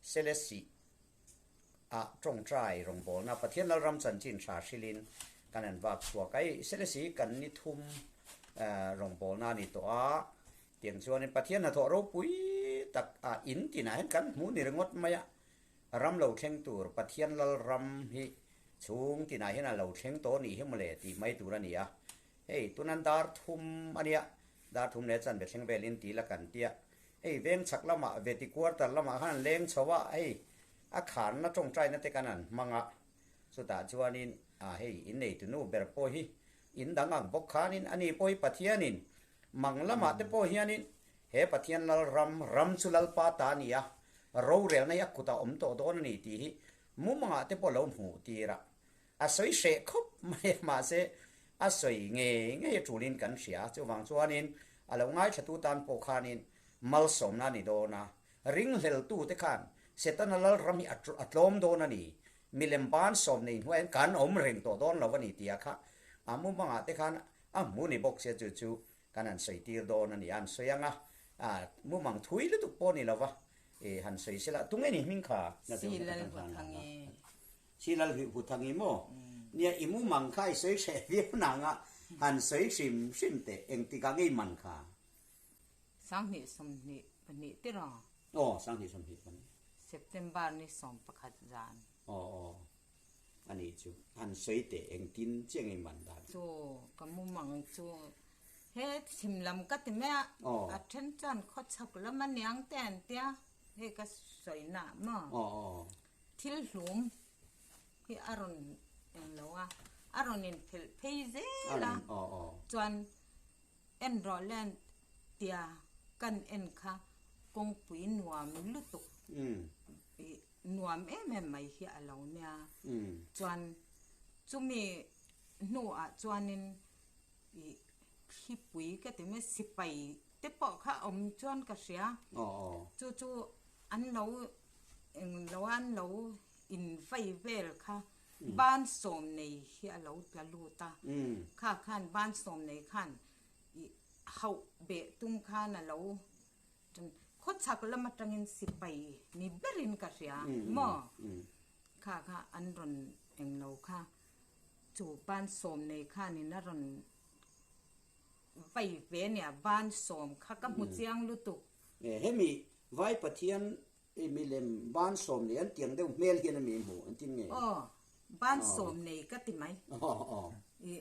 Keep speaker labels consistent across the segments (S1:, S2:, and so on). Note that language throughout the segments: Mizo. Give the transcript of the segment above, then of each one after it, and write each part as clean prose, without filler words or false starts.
S1: Selesih ah tawngtai rawngbawlna Pathian Lalram chanchin tha hrilhin kan han vak chhuak a. Hei Selesih kan ni thum rawngbawlna a ni tawh a, tiang chuanin Pathian hnathawh ropui tak ah in tinah hian kan hmuh ni ringawt mai a, ram lo thleng tur Pathian Lalram hi chhung tinah hian a lo thleng tawh nih hi mawle tih mai tur a ni a. Hei tunan dar thum a nia, dar thum leh chanve thleng velin ti la kan tia. Hei veng chhak lamah Veti quarter lamah khan an leng chho a, hei a khanna tawngtaina te kan han hmang a, chutah chuanin ah hei inneitu nu ber pawh hi in dang ang bawk khanin ani pawh hi Pathianin mang lamah te pawh hianin he Pathian lal ram, ram chu Lalpa ta a ni a, rorelna hi a kutah awm tawh dawn a ni tih hi mumangah te pawh lo hmuh tir a, A sawi hreh khawp mai a, mahse a sawi ngei ngei a tulin kan hria. Chuvang chuanin a lo ngaithlatu tan pawh khanin malsawmna a ni dawn a, ringhleltute khan Setana lalram hi a tlawm dawn a ni, milem ban sawm nei hnuaiah hian kan awm reng tawh dawn lo a ni tia kha a mumangah te khan a hmu ni bawk sia chu chu kan han sawi tir dawn a ni a, an sawi ang a, mumang thui lutuk pawh ni lova han sawi sela tunge ni hming kha?
S2: Silalhuthangi.
S1: Thil a hluih hut ang i maw? Nia, i mumang kha i sawi hreh viau nang a, han sawi hrim hrim teh, engtikah nge i man kha?
S2: 2022 te rawh.
S1: Aw, 2022.
S2: September ni 11 zan.
S1: Aw, aw, a nih chu. Han sawi teh, engtin chiah nge i man dan?
S2: Chu, ka mumang chu he chhim lam ka ti mai a, a then chuan khawchhak lam a niang te an tia, hei ka sawi na maw?
S1: Aw, aw.
S2: Thil hlum hi a rawn eng lo a, a rawn inphelh phei zel a, chuan en rawh le tia kan en kha kawngpui nuam lutuk ih nuam em em mai hi a lo nia, chuan chumi hnuah chuanin ih thlipui ka ti mai sipai te pawh kha awm chuan ka hria, chu chu an lo eng lo a an lo in vai vel kha ban sawm nei hi a lo tla lut a, kha khan ban sawm nei khan ih hauh beh tum khan a lo khawchhak lam atangin sipai ni berin ka hria maw kha kha an rawn eng lo kha chu ban sawm nei khanin a rawn Vai ve nia ban sawm kha ka hmu chiang lutuk.
S1: Hemi vai Pathian i milem ban sawm nei an tiang deuh hmel hian ami hmu an tin nge?
S2: Aw, ban sawm nei ka ti mai. I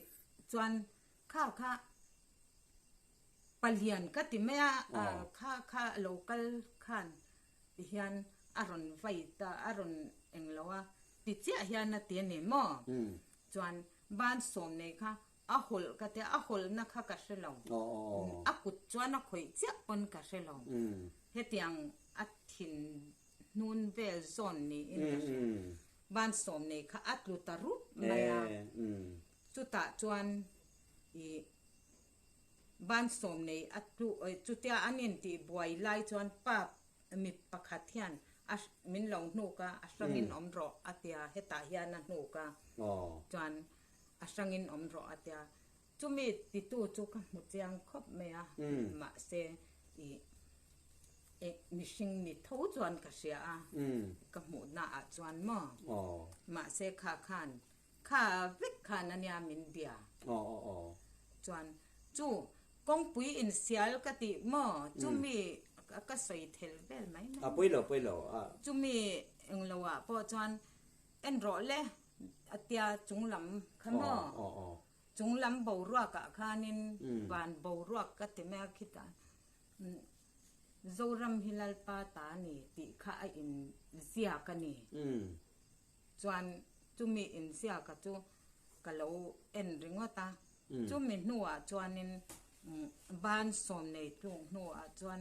S2: chuan kha kha palian ka ti mai a, kha kha a lo kal khan ti hian a rawn vai ta a rawn englo a ti chiah hian a ti a ni maw? Chuan ban sawm nei kha A hawlh ka tia, a hawlhna kha ka hre lo. A kut chuan a khawih chiah pawn ka hre lo. Hetiang a thin hnun vel zawn niin ka hria. Ban sawm nei kha a tlu ta rup mai a. Chutah chuan ih ban sawm nei a tlu, chutia an intih buai lai chuan pa mi pakhat hian a min lo hnuk a, a hrangin awm rawh a tia, hetah hian a hnuk a. Chuan A hrangin awm rawh a tia. Chumi titu chu ka hmu chiang khawp mai a, mahse ih eh mihring ni tho chuan ka hria a, ka hmuhna ah chuan maw? Mahse kha khan, kha vek khan a nia min bia. Chuan chu kawngpui insial ka tih maw? Chumi ka sawi thel vel mai mai. Chumi englo ah pawh chuan en rawh le. A tia chung lam kha maw? Chung lam boruakah khanin van boruak ka ti mai a khitah Zoram hi Lalpa ta a ni tih kha a inziak a ni. Chuan chumi inziaka chu ka lo en ringawt a. Chumi hnuah chuanin ban sawm nei tluk hnuah chuan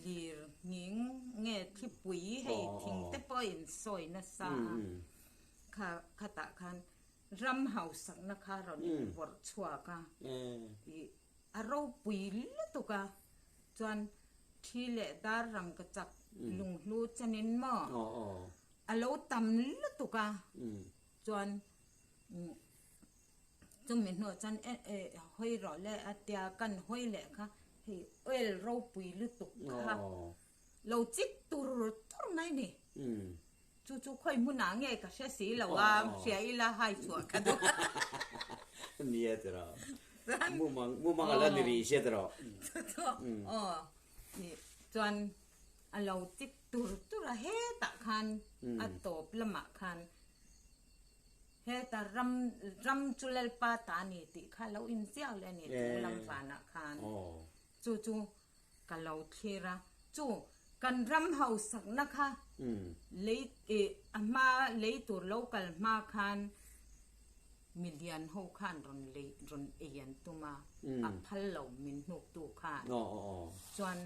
S2: lir nghing nge thlipui hei thing te pawh a insawi nasa a. Kha khatah khan ram hausakna kha rawn vawrh chhuak a, ih a ropui lutuk a, chuan thi leh dar rangka chak lunghlu chenin maw a lo tam lutuk a, chuan chumi hnuah chuan hawi rawh le a tia kan hawi leh kha hei oil ropui lutuk kha lo chik tur tur mai ni. Chu chu khawi hmunah nge ka hre si lo a, hria ila hai chhuah ka duh.
S1: Nia tiraw. Mumang mumang a la ni rih sia tiraw.
S2: Chu chu aw chuan a lo chik tur tur a hetah khan a tawp lamah khan heta ram ram chu Lalpa ta a ni tih kha a lo inziak leh a ni chung lam vanah khan. Chu chu ka lo thlir a, chu kan ram hausakna kha lei ih a hma lei tur lo kal hma khan milian ho khan rawn lei rawn ei an tum a, a phal lo min hnuktu khan chuan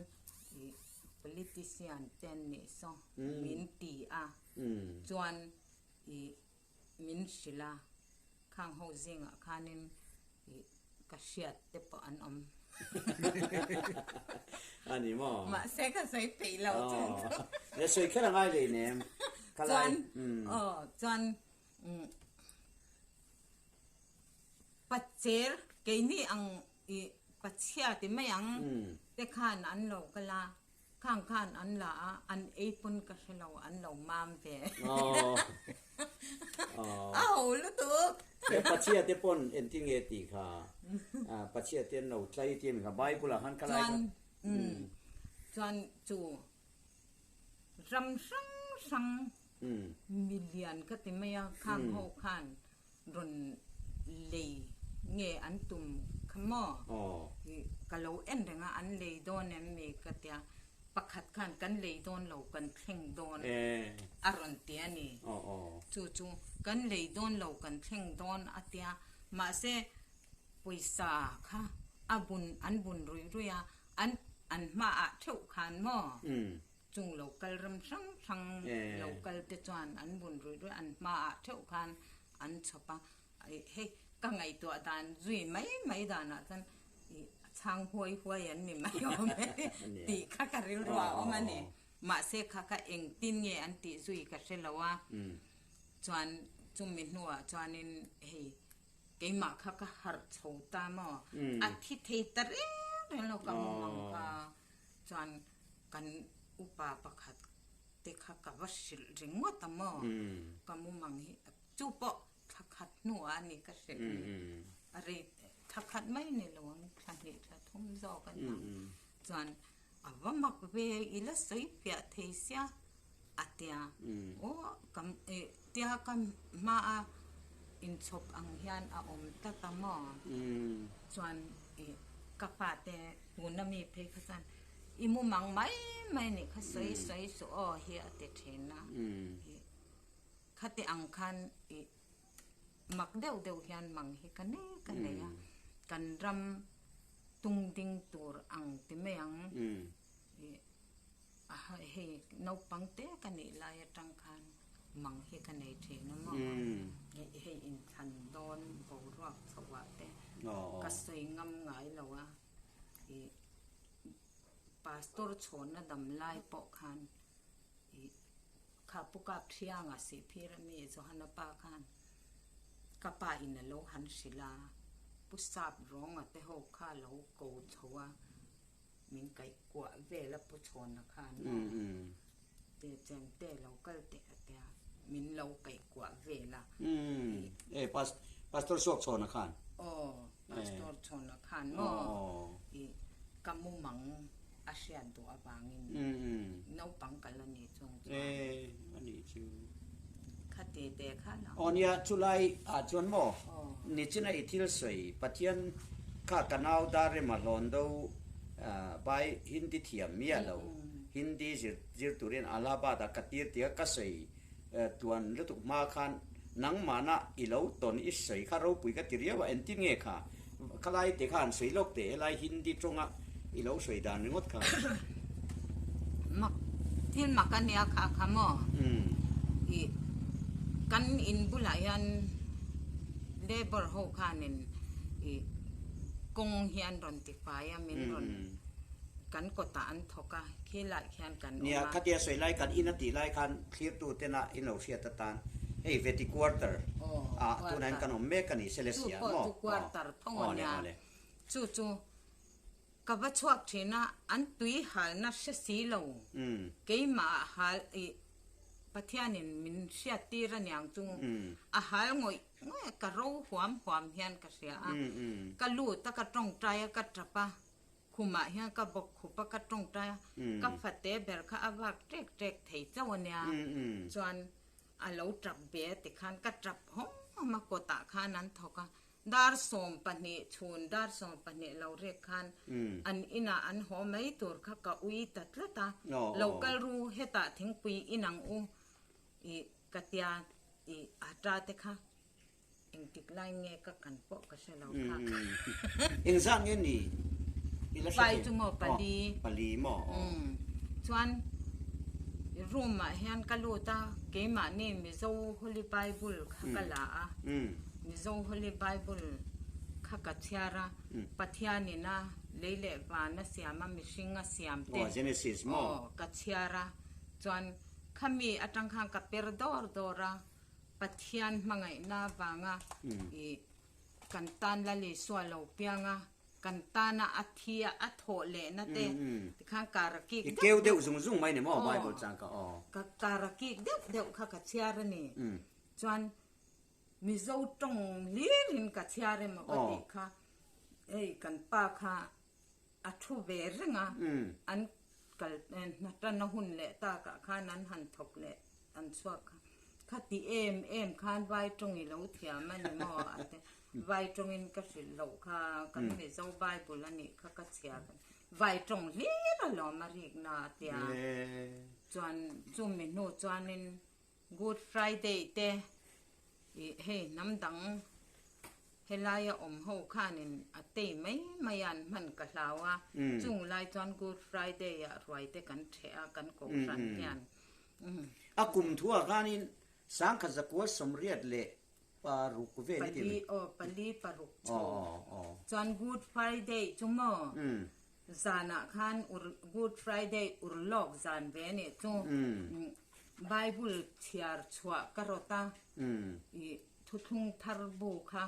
S2: ih politician te an nih saw min ti a, chuan ih min hrilh a, khang ho zingah khanin ih ka hriat te pawh an awm.
S1: A ni maw?
S2: Mahse ka sawi peih lo chung chu.
S1: Le sawi kher a ngai lei nem.
S2: Chuan aw chuan Pacher keini ang ih Pachhia ti mai ang te khan an lo kal a. Khang khan an la a, an ei pawn ka hre lo, an lo mam ve. A ho lutuk.
S1: He Pachhia te pawn engtin nge tih kha, Pachhia te an lo tlai tih a mi kha, Bible ah khan ka lai kha.
S2: Chuan, chuan chu ram hrang hrang milian ka ti mai a, khang ho khan rawn lei nge an tum kha maw? Ka lo en reng a, an lei dawn em mi ka tia, pakhat khan kan lei dawn lo kan thleng dawn a rawn ti a ni. Chu chu kan lei dawn lo kan thleng dawn a tia, mahse pawisa kha a bun an bun ruih ruih a, an an hmaah theuh khan maw? Chung lo kal ram hrang hrang lo kal te chuan an bun ruih ruih an hmaah theuh khan an chhawp a, hei ka ngaihtuah dan zui mai mai danah chuan ih a chhang huai huai an ni mai awm e tih kha ka rilru a awm a ni. Mahse kha kha engtin nge an tih zui ka hre lo a, chuan chumi hnuah chuanin hei keimah kha ka harh chho ta maw, a thi thei ta reng reng lo ka mumang kha chuan Kan upa pakhat te kha ka va hrilh ringawt a maw? Ka mumang hi chu pawh thla khat hnuah a ni ka hrilh ni. A rei thla khat mai ni lo ang, thla hnih thla thum zawk a ni ang. Chuan a va mak ve i la sawi fiah thei sia a tia. Aw ka tia ka hmaa inchhawp ang hian a awm tlat a maw? Chuan ka fate tuna mi phei kha chuan I mumang mai mai nih kha sawi sawi suh aw hi a ti thin a. Khati ang khan i mak deuh deuh hian mang hi ka nei ka nei a. Kan ram tung ding tur ang ti mai ang. Hei naupang te ka nih lai atang khan mang hi ka nei thin a maw. Hei inthlan dawn boruak chhoh ah te ka sawi ngam ngai lo a. Ih Pastor chhawnna dam lai pawh khan ih kha Pu Kap Thianga Sihphir ami Johana pa khan ka pa in a lo han hrilh a, Pu Sap Rawnga te ho kha a lo ko chho a, min kaih kuah vel a Pu Chhawna khan maw te chen te lo kal teh a tia min lo kaih kuah vel a.
S1: Umm Pastor Suak Chhawna khan.
S2: Aw. Pastor Chhawna khan maw i ka mumang a hriat duh avangin naupang kal a nih chung chuan.
S1: E a nih chu.
S2: Kha te te khan a.
S1: Aw nia chulai ah chuan maw nichina i thil sawi Pathian kha ka nau Darrema hlawn do bai Hindi thiam miah lo Hindi zir turin Allahabad ah ka tir tia ka sawi Tuan lutuk hma khan nangmahna i lo tawn i sawi kha ropui ka ti riau a, engtin nge kha khalai te kha han sawi lawk teh helai Hindi tawnga i lo sawi dan ringawt kha.
S2: Mak thil mak a nia kha kha maw? I kan in bulah hian labour ho khanin i kawng hi an rawn ti fai a min rawn Kan kawtah an thawk a, khi lai khian kan awm a.
S1: Nia, khatia sawi lai kan in a tih lai khan thlirtu tena in lo hriat atan hei Veti Quarter ah tunah hian kan awm mek a ni, Celestia
S2: maw? Chu pawh chu quarter thawng a nia. Chu chu ka va chhuak thin a, an tui halna hre si lo, keimah ah hal ih. Pathianin min hriattir aniang chu a hal ngawih ngawih a, ka ro huam huam hian ka hria a. Ka lut a, ka tawngtai a, ka tap a, khumah hian ka bawk khup a, ka tawngtai a, ka fate ber kha a vak ṭek ṭek thei chauh ania. Chuan a lo tap ve a tikhan ka tap hawm hawm a, kawtah khan an thawk a, Dar 12 chhun dar 12 lo rek khan an inah an haw mai tur kha ka ui ta tlat a, lo kal ru hetah thingpui in ang u i ka tia i a ta te kha engtik lai nge ka kan pawh ka hre lo kha.
S1: Engzat nge ni i la hre
S2: thei? Pai chu maw pali.
S1: Pali maw aw.
S2: Chuan room ah hian ka lut a, keimahni Mizo Holy Bible kha ka la a. Mizo Holy Bible kha ka chhiar a, Pathianin a lei leh van a siam a, mihring a siam te aw ka chhiar a, chuan khami atang khan ka per dawr dawr a, Pathian hmangaihna avanga ih kan tan Lal Isua lo piang a, kan tana a thi a, a thawh lehna te tikhan kar a kik deuh
S1: deuh zung zung mai ni maw Bible chang kha aw.
S2: Kar a kik deuh deuh kha ka chhiar a ni, chuan Mizo tawng hlirin ka chhiar emaw ka tih kha hei kan pa kha a thu ve reng a, an kal hna tan a hun leh takah khan an han thawk leh an chhuak kha, khati em em khan vai tawng i lo thiam a ni maw a ti, vai tawngin ka hrilh loh kha kan Mizo Bible a nih kha ka chhiar vai tawng hlir alawm a rikna a tia, chuan chumi hnu chuanin Good Friday te ih hei hnam dang helaia awm ho khanin a tei mai mai a an hman ka hlau a, chung lai chuan Good Friday ah ruai te kan theh a kan kohhran hian.
S1: A kum thuah khanin 1986 vel i ti
S2: Pali aw pali paruk chho chuan Good Friday chu maw zanah khan Good Friday urlawk zan ve a nih chu. Bible chhiar chhuah ka rawt a, i thuthlung thar bu kha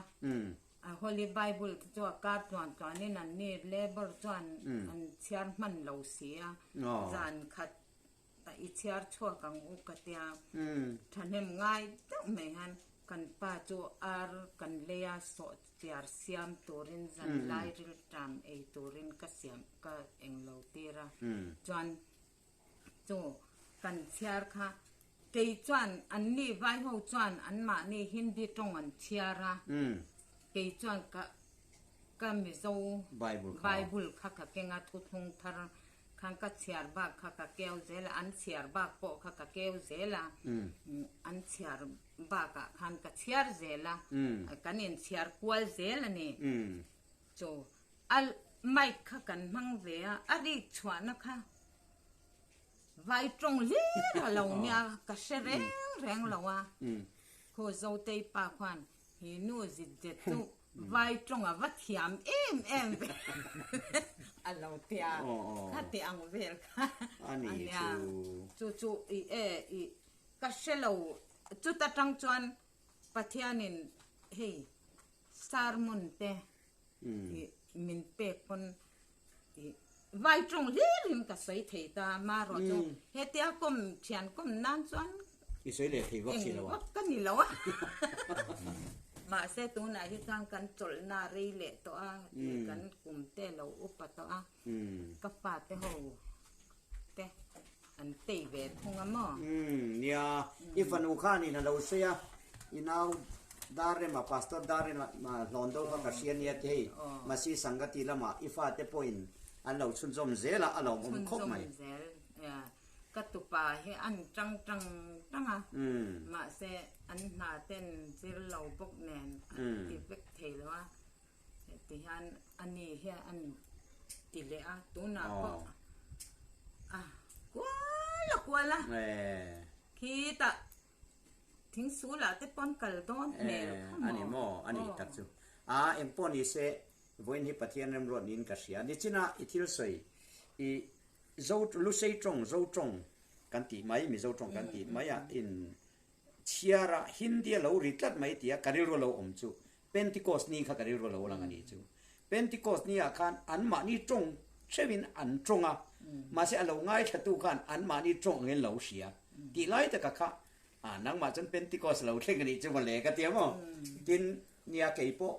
S2: a Holy Bible te chu a kar tluan tluanin an ni labour chuan an chhiar hman lo si a, zan khat i chhiar chhuak ang u ka tia, thahnem ngai deuh mai hian kan pa chu ar kan lei a sawh chiar siam turin zan lai rilṭam ei turin ka siam ka englo tir a, chuan Chu kan chhiar kha kei chuan anni vai ho chuan anmahni Hindi tawng an chhiar a, kei chuan ka ka Mizo Bible kha ka keng a, thuthlung thar khan ka chhiar bak kha ka keu zel a, an chhiar bak pawh kha ka keu zel a, an chhiar bakah khan ka chhiar zel a, kan inchhiar kual zel a ni. Chu a mic kha kan hmang ve a, a rik chhuahna kha vai tawng hlir a lo nia ka hre reng reng lo a. Khaw Zotei pa khuan hi nu zit zet chu vai tawng a va thiam em em ve a lo tia khati ang vel kha a nia. Chu chu i e i ka hre lo chuta tang chuan Pathianin hei Sermon te i min pek pawn i vai tawng hlirin ka sawi thei ta marawh chu hetia kawm thian kawm nan chuan
S1: I sawi leh thei vak si lo a.
S2: Eng vak ka ni lo a. Mahse tunah hi chuan kan chawlhna rei leh tawh a, i kan kum te lo upa tawh a, ka fate ho te an tei ve thung a maw?
S1: Nia, i fanu khanin a lo sawi a, i nau Darrema, Pastor Darrema hlawn deuh kha ka hria nia ti hei, Masi Sangati lamah i fate pawhin an lo chhunzawm zel a, a lawmawm khawp mai.
S2: Chhunzawm zel, nia, ka tupa hi an tang tang tang a, mahse an hna ten zir lo bawk nen an ti vek thei lo a, Heti hian a ni hian an ti leh a, tunah pawh a kual a kual a, khitah thingsulah te pawn kal dawn hmel kha maw?
S1: A ni maw? A ni tak chu. A, eng pawh ni se, vawiin hi Pathian remruat niin ka hria. Nichina i thil sawi, i Zo, Lusei tawng, Zo tawng kan tih mai, Mizo tawng kan tih mai a in chhiar a, Hindi a lo ri tlat mai tia ka rilru a lo awm chu. Pentecost ni kha ka rilru a lo lang a nih chu. Pentecost ni ah khan anmahni tawng theuhin an tawng a, mahse a lo ngaithlatu khan anmahni tawng angin lo hria. Tih lai taka kha ah nangmah chuan Pentecost lo thleng a nih chu mawle ka ti a maw? Tin, nia kei pawh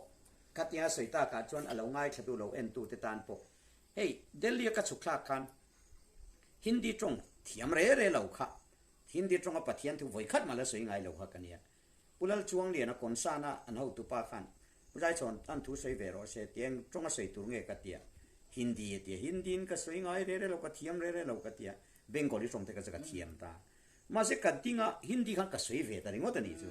S1: khatia sawi takah chuan a lo ngaithla duh lo entute tan pawh hei Delhi a ka chhuk thlak khan Hindi tawng thiam re re lo kha Hindi tawnga Pathian thu vawikhat mah la sawi ngai lo kha ka nia. Pu Lalchuangliana Kawnsana an hotupa khan Pu Zaichhawn an thu sawi ve rawh se tia eng tawnga sawi tur nge ka tia. Hindi a tia. Hindi-in ka sawi ngai re re lo, ka thiam re re lo ka tia. Bengali tawng te ka chu ka thiam ta. Mahse ka dinga Hindi khan ka sawi ve ta ringawt a nih chu.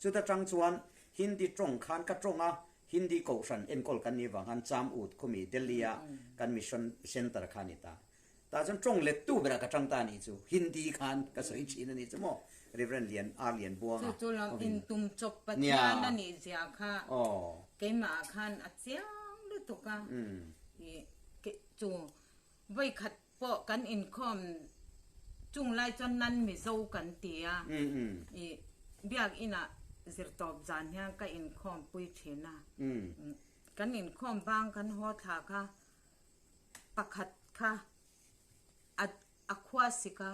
S1: Chuta tang chuan Hindi tawng khan ka tawng a, Hindi kohhran enkawl kan nih vang khan Cham Ut khumi Delhi-a kan mission centre kha a ni ta. Tah chuan tawng lettu berah ka tang ta a nih chu. Hindi khan ka sawi thin a nih chu maw? Reverend Lian R Lian Buanga
S2: Chu chu lam intum chawp Pathian a nih zia kha keimah ah khan a chiang lutuk a. Chu vawikhat pawh kan inkhawm chung lai chuan nan Mizo kan ti a. Biakinah zirtawp zan hian ka inkhawm pui thin a. Kan inkhawm bang kan haw thla kha Pakhat kha a a khua sik a,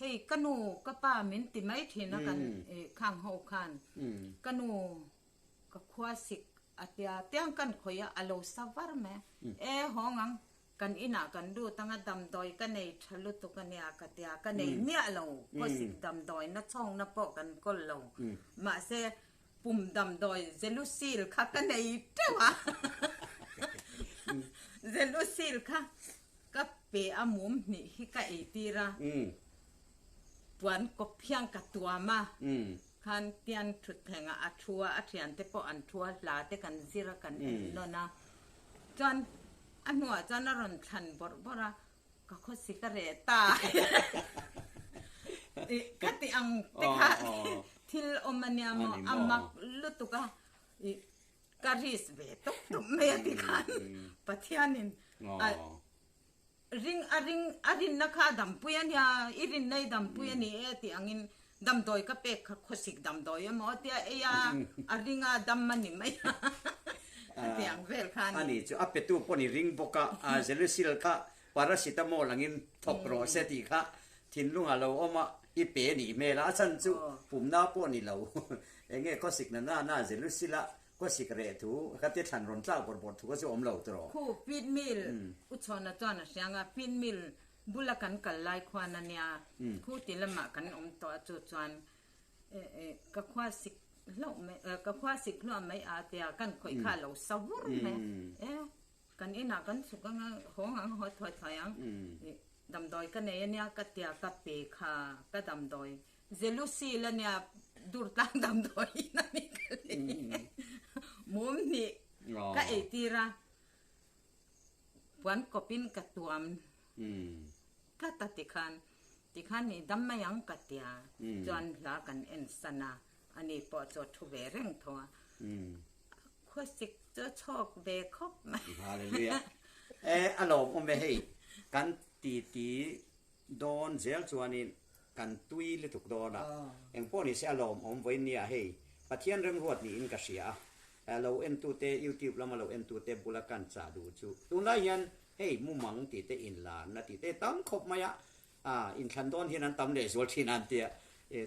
S2: hei ka nu ka pa min ti mai thin a kan khang ho khan ka nu ka khua sik a tia tiang kan khawih a a lo sa var mai e hawng ang kan inah kan lut anga damdawi ka nei tha lutuk ania ka tia ka nei miah lo khaw sik damdawi na chhawngna pawh kan kawl lo mahse Pum damdawi Zelusil kha ka nei teuh a, Zelusil kha ka pe a mum hnih hi ka ei tir a, puan kawp hian ka tuam a, khan pian thutthleng ah a thu a, a thiante pawh an thu a, hla te kan zir a kan en nawn a, chuan a hnuah chuan a rawn thlan bawrh bawrh a, Ka khawsi ka reh ta ih ka ti ang te kha thil awm a nia maw a mak lutuk a ih ka risk ve tawp tawp mai a ti khan Pathianin a ring a ring a rinna kha a dampui a nia i rinna i dampui a ni e tih angin damdawi ka pek kha khawsik damdawi emaw tia ei a a ring a dam a ni mai a khati ang vel kha a ni.
S1: A ni chu a petu pawh ni ring bawk a Zelusil kha paracetamol angin thawk rawh se tih kha thinlung a lo awm a i pe nih hmel a a chhan chu pumna pawh ni lo enge khawsik na na na Zelusil a khawsik reh thu kha ti thlan rawn tlak bawrh bawrh thu kha chu awm lo tawh.
S2: Khu feed mill u chhawn a chuan a hriang a feed mill Bula kan kal lai khuan a nia, khu ti lamah kan awm tawh a chu chuan ka khua sik hlauh mai ka khua sik hluah mai a tia kan khawih kha a lo sa vur mai e kan inah kan chhuk anga hawng ang haw thuai thuai ang damdawi ka nei a nia ka tia ka pe kha ka damdawi Zelusil a nia dur tlang damdawi in a ni ka lei mum hnih ka eitir a. Puan kawpin ka tuam tlat a tikhan, tikhan i dam mai ang ka tia, chuan hla kan en san a, ani pawh chu a thu ve reng tho a, khuasik chu a chhawk ve khawp mai.
S1: Hallelujah. E a lawm awm e hei, kan titi dawn zel chuanin kan tui lutuk dawn a, engpawh nise a lawm awm vawinia hei Pathian remruat niin ka hria a, Lo entute, YouTube lama lo entute bula kan chah duh chu tunlai hian hei mumang tih te inlarna tih te tam khawp mai a, inthlan dawn hian an tam lehzual thin a an tia,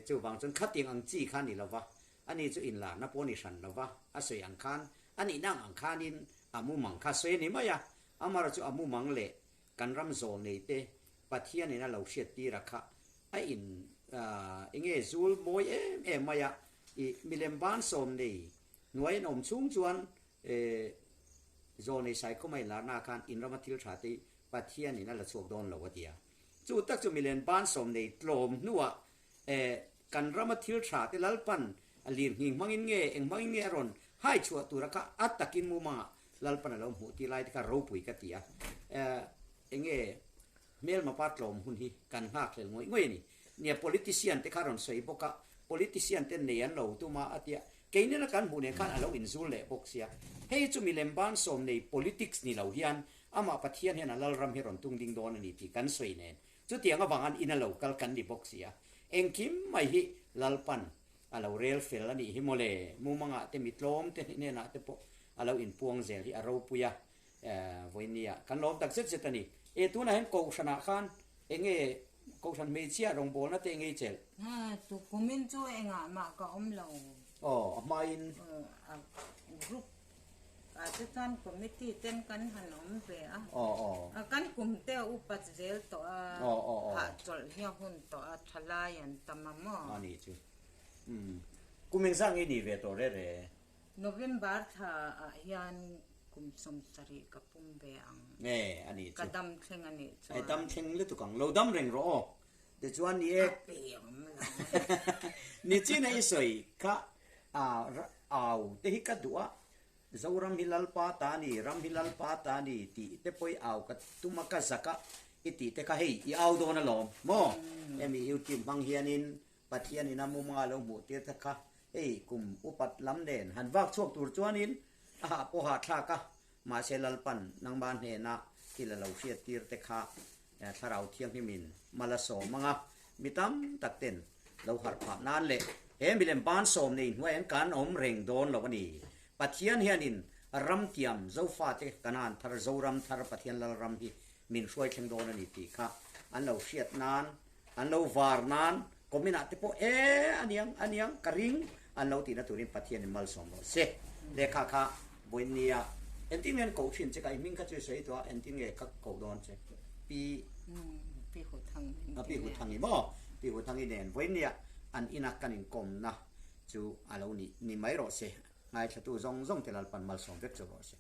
S1: chuvang chuan khating ang chi kha a ni lova, ani chu inlarna pawh a ni hran lova, a sawi ang khan a nihna ang ang khanin a mumang kha sawi a ni mai a, amaherawhchu chu a mumang leh kan ram zawl nei te Pathianin a lo hriat tir a kha a in enge zul mawi em em mai a, I milem ban sawm nei hnuai an awm chhung chuan Zawnei Saikhawma inlarna khan in rama thil tha te hi Pathianin a la chhuak dawn lo a ti a. Chu tak chu milem ban sawm nei tlawm hnuah kan rama thil tha te Lalpan a lir nghing hmangin nge eng hmangin nge a rawn hai chhuah tura kha a takin mumangah Lalpan a lo hmuh tih lai te kha ropui ka ti a. Enge hmelma pa tlawm hun hi kan nghakhlel ngawih ngawih a ni. Nia politician te kha rawn sawi bawk a, politician te nei an lo tum a a tia, keinena kan hmuh nen khan a lo inzul leh bawk sia. Hei chu milem ban sawm nei politics ni lo hian amah Pathian hian a lalram hi rawn tung ding dawn a ni tih kan sawi nen chutiang avang an in a lo kal kan ni bawk sia. Engkim mai hi Lalpan a lo rel fel a nih hi mawle, mumangah te mitlawm te hnenah te pawh a lo inpuang zel hi a ropui a, Vawinia kan lawm tak zet zet a ni. E tunah hian Kohhranah khan enge. Kohhran hmeichhia rawngbawlna te ngei chelh.
S2: Ha, tu kumin chu engah mah ka awm lo.
S1: Aw, a hmain.
S2: A group ah te chuan committee ten kan han awm ve a.
S1: Aw, aw.
S2: A kan kum te a upat zel tawh a.
S1: Aw, aw, aw.
S2: Hahchawlh hi a hun tawh a, thalai an tam a maw?
S1: A nih chu. Umm, kum engzah nge ni ve tawh re re?
S2: November thla ah hian kum 70 ka pum ve ang.
S1: Nge a nih chu.
S2: Ka dam thleng a nih chuan.
S1: Ai dam thleng lutuk ang. Lo dam reng rawh aw. Tichuan ni e.
S2: A pe awm lo.
S1: Ni chin a i sawi kha a au te hi ka duh a. Zoram hi Lalpa ta a ni, ram hi Lalpa ta a ni tih te pawh i au ka tum a ka zak a i tih te kha hei i au dawn alawm maw? Hemi YouTube hmang hianin Pathianin a mumanga lo hmuh tir te kha hei kum upat lam nen han vak chhuak tur chuanin a hah pawh hah thlak a, mahse Lalpan nangmah hnena thil a lo hriat tir te kha Thlarau Thianghlimin mal a sawm anga mi tam tak ten lo harh phah nan leh he milem ban sawm nei hnuaiah kan awm reng dawn lo a ni. Pathian hianin ram tiam Zofate Kanaan thar Zoram thar Pathian Lalram hi min hruai thleng dawn a ni tih kha an lo hriat nan An lo var nan comment ah te pawh e aniang aniang ka ring an lo tihna turin Pathianin malsawm rawh se. Lehkha kha vawiin nia entin nge an koh thin che ka i hming kha chu i sawi tawh a entin nge ka koh dawn che Pi
S2: Pi Huthang
S1: Pi Huthangi maw Pi Huthangi nen vawiin nia an ina kan inkawmna chu a lo ni ni mai rawh se. Ngaithlatu zawng zawng te Lalpan malsawm vek chu rawh se.